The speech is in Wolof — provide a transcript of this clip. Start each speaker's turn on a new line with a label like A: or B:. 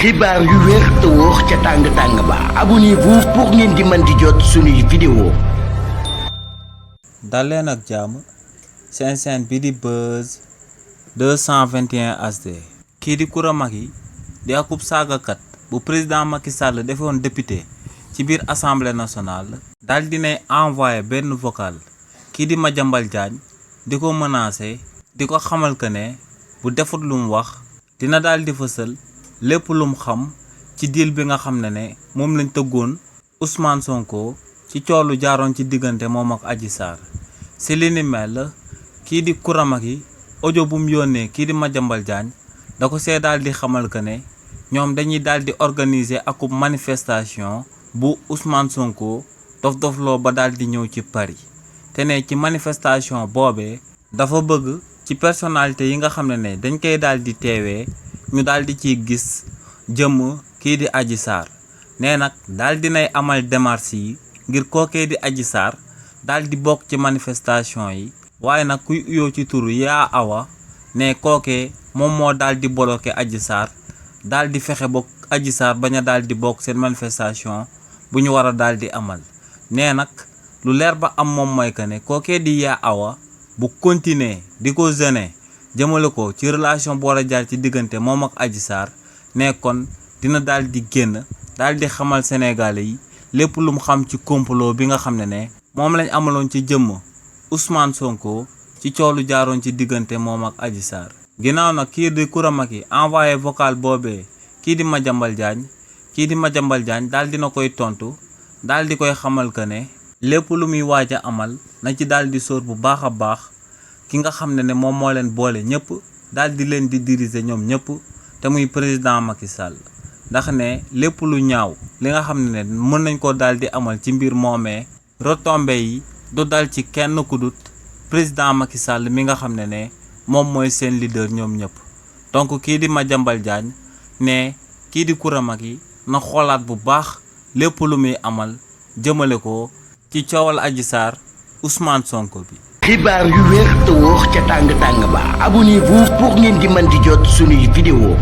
A: xibaar yu wér te wóor ca tàng-tàng ba abonnez-vous pour ngeen di mën di jot suñuy vidéo.
B: dal leen ak jàmm seen chaîne bi di Buzz 221 HD. kii di Coura Macky di akub saagakat bu président Macky Sall defoon député ci biir assemblée nationale dal dinay envoyé benn vocal kii di Madiambal Diagne di ko menacé di ko xamal que ne bu defut lu mu wax dina daal di fësal lépp lum xam ci deal bi nga xam ne moom lañ tëggoon Ousmane Sonko ci coolu jaaroon ci diggante moom ak Adji Sarr si li ni mel kii di Coura Macky audio bu mu yónnee kii di Madiambal Diagne da ko see daal di xamal que ne ñoom dañuy daal di organiser akub manifestation bu Ousmane Sonko dof-dofloo ba daal di ñëw ci Paris te ne ci manifestation boobee dafa bëgg ci personnalité yi nga xam ne dañ koy daal di teewee ñu daal di ciy gis jëmm kii di Adji Sarr nee nag daal dinay amal démarche yi ngir kookee di Adji Sarr daal di bokk ci manifestation yi waaye nag kuy uyoo ci turu Yaa Awa ne kookee moom moo daal di bloqué Adji Sarr daal di fexe ba Adji Sarr bañ a daal di bokk seen manifestation bu ñu war a daal di amal nee nag lu leer ba am moom mooy que ne kookee di Yaa Awa bu continuer di ko gêner jëmale ko ci relation bu war a jaar ci diggante moom ak Adji Sarr ne kon dina daal di génn daal di xamal Sénégalais yi lépp lu mu xam ci complot bi nga xam ne moom lañ amaloon ci jëmm Ousmane Sonko ci coolu jaaroon ci diggante moom ak Adji Sarr. ginnaaw nag kii di Coura Macky envoyé vocal boobee kii di Madiambal Diagne daal dina koy tontu daal di koy xamal que ne lépp lu muy waaj a amal na ci daal di sóor bu baax a baax ki nga xam ne moom moo leen boole ñëpp daal di leen di diriger ñoom ñëpp te muy président Macky Sall ndax ne lépp lu ñaaw li nga xam ne mën nañ ko daal di amal ci mbir moomee retombées yi du dal ci kenn ku dut président Macky Sall mi nga xam ne moom mooy seen leader ñoom ñëpp. donc kii di Madiambal Diagne ne kii di Coura Macky na xoolaat bu baax lépp lu muy amal jëmale ko ci coowal Adji Sarr Ousmane Sonko bi.
A: xibaar yu wér te wóor ca tàng-tàng ba abonnez-vous pour ngeen di mën di jot suñuy vidéo.